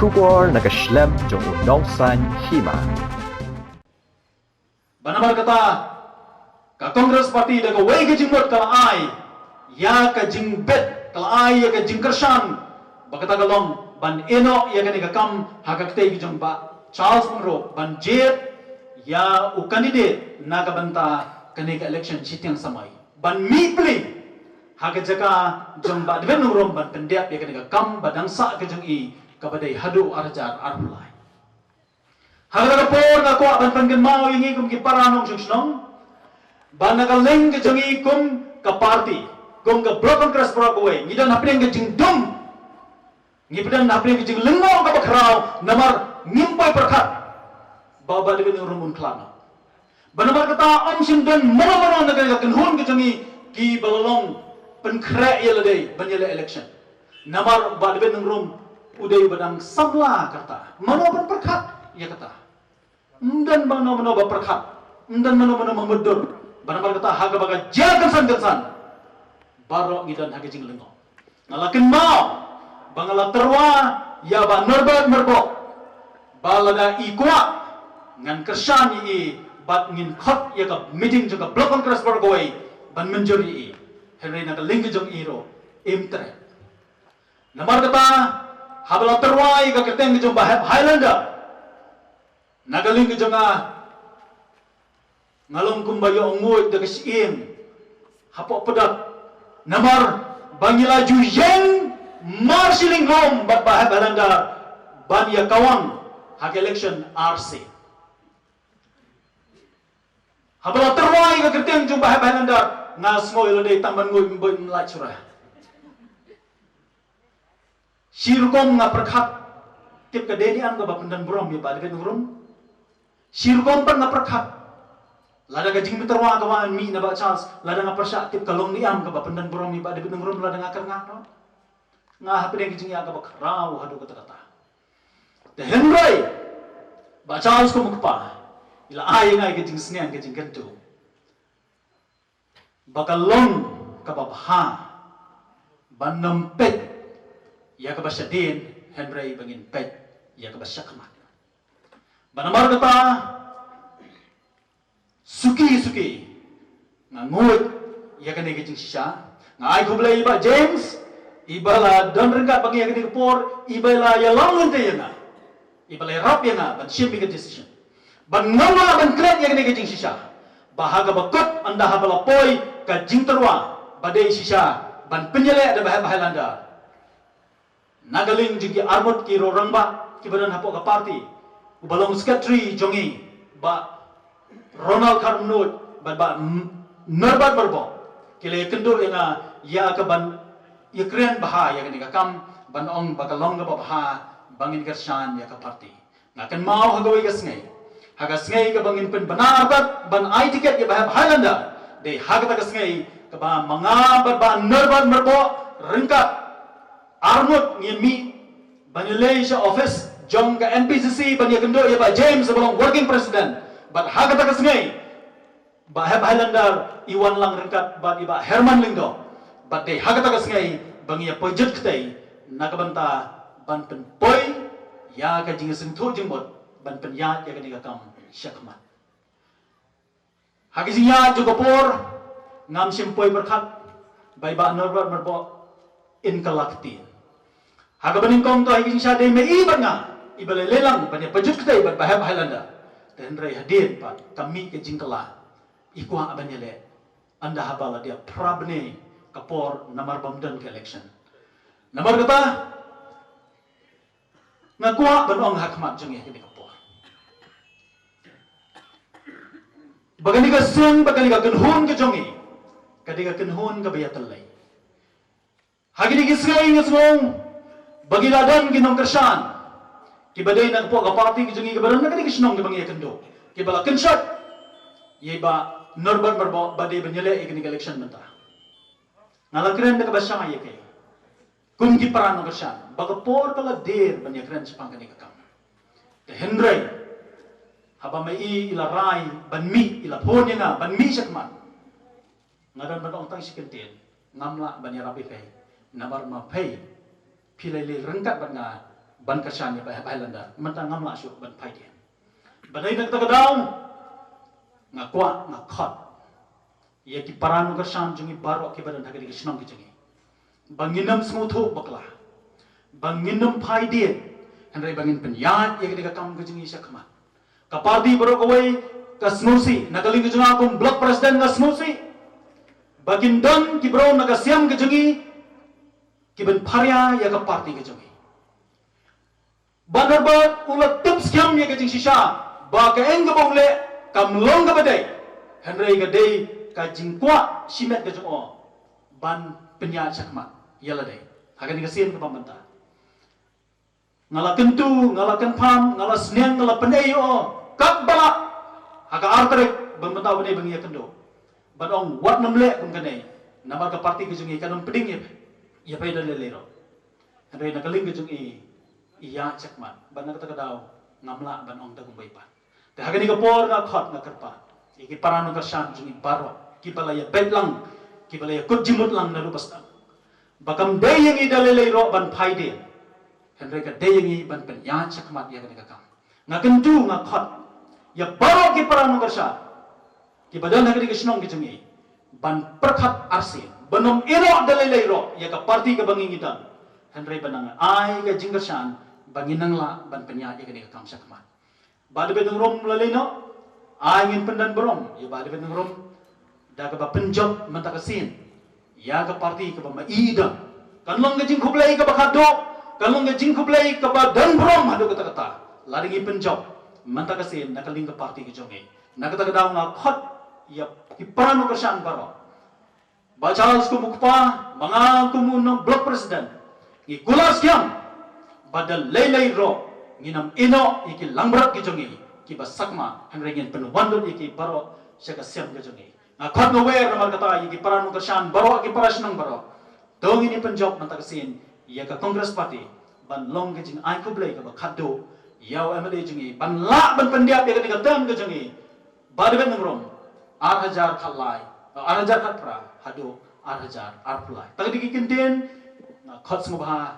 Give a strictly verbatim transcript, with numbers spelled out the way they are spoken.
Khubor na ka shlem jong u nongsan hima. Ba namar kata ka Congress Party da kawei ka jingmut ka la ai ïa ka jingbit, ka la ai ïa ka jingkyrshan ba kata ka long ban ïehnoh ïa kane ka kam ha ka kti ka jong Bah Charles Munro ban jied ïa u candidate na ka bynta kane ka election shiteng samoi ban mih plie ha ka jaka jong Bah David Nongrum ban pyndep ïa kane ka kam ba dang sah ka jong i kaba dei haduh ar hajar arphew lai. Ha kata ka por nga kwah ban pynkynmaw ïa ngi kum ki para nongshong shnong ba na ka liang ka jong i kum ka party, kum ka Block Congress Baroh kawei, ngi don hapdeng ka jingdum, ngi pdeng hapdeng ka jinglyngngoh kaba khraw namar ngim poi pyrkhat ba Bah David Nongrum un khlad noh. Ba namar kata ym shym don mano mano na ka kynhun ka jong i kiba la long pynkhreh ïa lade ban ïaleh election. Namar Bah David Nongrum u dei ba dang samla kata. Mano ban pyrkhat ïa kata? Ym don mano mano ba pyrkhat, ym don mano mano ba mutdur. Ba namar kata ha kaba ka jia kynsan kynsan baroh ngi don ha ka jinglyngngoh. Nga la kynmaw ba nga la tyrwa ïa Bah Norbert Merbok ba lada i kwah ngan kyrshan ïa i bad ngin khot ïa ka meeting jong ka Block Congress Baroh kawei ban mynjur ïa i. Hynrei na ka liang ka jong i ruh im treh. Namar kata haba la tyrwa ïa ka kyrteng ka jong Bah Hep Highlander, na ka liang ka jong nga nga long kumba ïoh nguid da ka shyieng hapoh pdap. Namar ba ngi la ju ïeng mar shilyngngoh bad Bah Hep Highlander ban ïa kawang ha ka election R C. Haba la tyrwa ïa ka kyrteng jong Bah Hep Highlander nga sngew ïa lade tang ban nguid ym boi ym lait shuh. Shi rukom nga pyrkhat tip ka dei ne em kaba pyndon burom ïa Bah David Nongrum. Shi rukom pat nga pyrkhat lada ka jingmyntyrwa ka wan mih na Bah Charles, lada nga pyrshah tip ka long ne em kaba pyndon burom ïa Bah David Nongrum lada nga kyrngah noh. Nga hapdeng ka jingïa kaba khraw haduh katta katta. Te hynrei Bah Charles kum u kpa i la ai ïa nga ïa ka jingsneng ka jingkyntu ba ka long kaba bha ban ym peit ïa kaba shadien hynrei ba ngin peit ïa kaba shakhmat. Ba namar kata suki suki nga nguid ïa kane ka jingshisha. Nga ai khublei ïa Bah James iba la don ryngkat ba ngi ïa kane ka por, iba la ïalam lynti ïa nga, iba la ïarap ïa nga ban shim ïa ka decision. Ban ngam lah ban klet ïa kane ka jingshisha ba ha kaba kut ynda haba la poi ka jingtyrwa ba dei shisha ban pynïaleh da Bah Hep Highlander. Na ka liang jong ki arngut ki rangbah kiba don hapoh ka party, uba long secretary jong ngi Bah Ronald Kharmnuid bad Bah M-, Norbert Merbok, ki la ïakynduh ïa nga ïa ka ban ïakren bha ïa kane ka kam ban ong ba ka long kaba bha ba ngin kyrshan ïa ka party. Nga kynmaw ha kawei ka sngi, ha ka sngi kaba ngin pynbna artat ban ai tiket ïa Bah Hep Highlander, dei ha kata ka sngi kaba ma nga bad Bah Norbert Merbok ryngkat arngut ngi mih ban ïaleh sha office jong ka N P C C ban ïakynduh ïa Bah James ba long working president. Bad ha kata ka sngi Bah Hep Highlander i wan lang ryngkat bad i Bah Herman Lyngdoh. Bad dei ha kata ka sngi ba ngi ïa poi jut kti na ka bynta ban pynpoi ïa ka jingsngewthuh jingmut ban pynïaid ïa kane ka kam shakhmat. Ha ka jingïaid jong ka por ngam shym poi pyrkhat ba i Bah Norbert Merbok in kylla ktien. Ha kaba nyngkong to ha ka jingshisha dei ma i bad nga iba la leit lang ban ïa poi jut kti bad Bah Hep Highlander. Te hynrei hadien pat ka mih ka jingkylla, i kwah ban ïaleh ynda haba la dep phra bnai ka por namar bym don ka election. Namar kata nga kwah ban ong ha khmat jong ngi ha kane ka por ba kane ka seng, ba kane ka kynhun ka jong ngi ka dei ka kynhun kaba ïatylli. Ha kine ki sngi nga sngew ba ki la don ki nongkyrshan kiba dei na ka pok ka party ki jong ngi kiba don na kine ki shnong kiba ngi ïakynduh, kiba la kynshot ïa i Bah Norbert Merbok ba dei ban ïaleh ïa kine ki election mynta. Nga la kren da kaba shai ïa ki kum ki para nongkyrshan ba ka por ka la der ban ïakren shaphang kane ka kam. Te hynrei haba ma i i la rai ban mih, i la phone ïa nga ban mih shakhmat, nga don ban ong tang shi kyntien, ngam lah ban ïarap ïa phi namar ma phi, phi la leit ryngkat bad nga ban kyrshan ïa Bah Highlander. Mynta ngam lah shuh ban phai dien. Ba dei na kata ka daw nga kwah, nga khot ïa ki para nongkyrshan jong ngi baroh kiba don ha kane ka shnong ka jong ngi ba ngin ym sngewthuh bakla, ba ngin ym phai dien, hynrei ba ngin pynïaid ïa kane ka kam ka jong ngi sha khmat. Ka party baroh kawei ka sngewsih, na ka liang ka jong nga kum block president nga sngewsih ba kin don ki briew na ka siam ka jong ngi ki ban pharia ïa ka party ka jong ngi. Bah Herbert u la tip skhem ïa ka jingshisha ba ka eng kaba u leh kam long kaba dei, hynrei ka dei ka jingkwah shimet ka jong u ban pynïaid sha khmat ïa lade ha kane ka sien kaba mynta. Nga la kyntu, nga la kynpham, nga la sneng, nga la pynei ïa u katba lah ha ka ar tarik ba mynta ba dei ba ngi ïakynduh. Bad ong wat nym leh kum kane, namar ka party ka jong ngi kan ym pdeng ïa phi, ïa phi da lei lei ruh. Hynrei na ka liang ka jong ngi, i ïaid sha khmat, bad na kata ka daw ngam lah ban ong da kumwei pat. Te ha kane ka por nga khot, nga kyrpad ïa ki para nongkyrshan jong ngi baroh kiba la ïabeit lang, kiba la ïakut jingmut lang naduh ba sdang, ba kam dei ïa ngi da lei lei ruh ban phai dien, hynrei ka dei ïa ngi ban pynïaid sha khmat ïa kane ka kam. Nga kyntu, nga khot ïa baroh ki para nongkyrshan kiba don ha kane ka shnong ka jong ngi ban pyrkhat arsien, ban ym ïehnoh da lei lei ruh ïa ka party kaba ngi ngi don, hynrei ban nang ai ka jingkyrshan ba ngin nang lah ban pynïaid ïa kane ka kam sha khmat. Bah David Nongrum, la lei noh, ai ngin pyndon burom ïa Bah David Nongrum da kaba pynjop mynta ka sien ïa ka party kaba ma i i don. Kan long ka jingkhublei kaba khatduh, kan long ka jingkhublei kaba don burom haduh katta katta lada ngi pynjop mynta ka sien na ka liang ka party ka jong ngi. Na kata ka daw nga khot ïa ki para nongkyrshan baroh, Bah Charles kum u kpa, ma nga kum u nong block president, ngi kular skhem ba da lei lei ruh ngin ym ïehnoh ïa ki langbrot ki jong ngi kiba sakma, hynrei ngin pynwan lut ïa ki baroh sha ka siam ka jong ngi. Nga khot, nga wer namar kata ïa ki para nongkyrshan baroh, ki para shnong baroh. To ngin ïa pynjop mynta ka sien ïa ka Congress Party ban long ka jingai khublei kaba khatduh ïa u M L A jong ngi ban lah ban pyndiap ïa kane ka term ka jong ngi. Bah David Nongrum, ar hajar khatlai, ar hajar khatphra haduh ar hajar arphew lai. Tang dei ki kyntien, nga khot sngewbha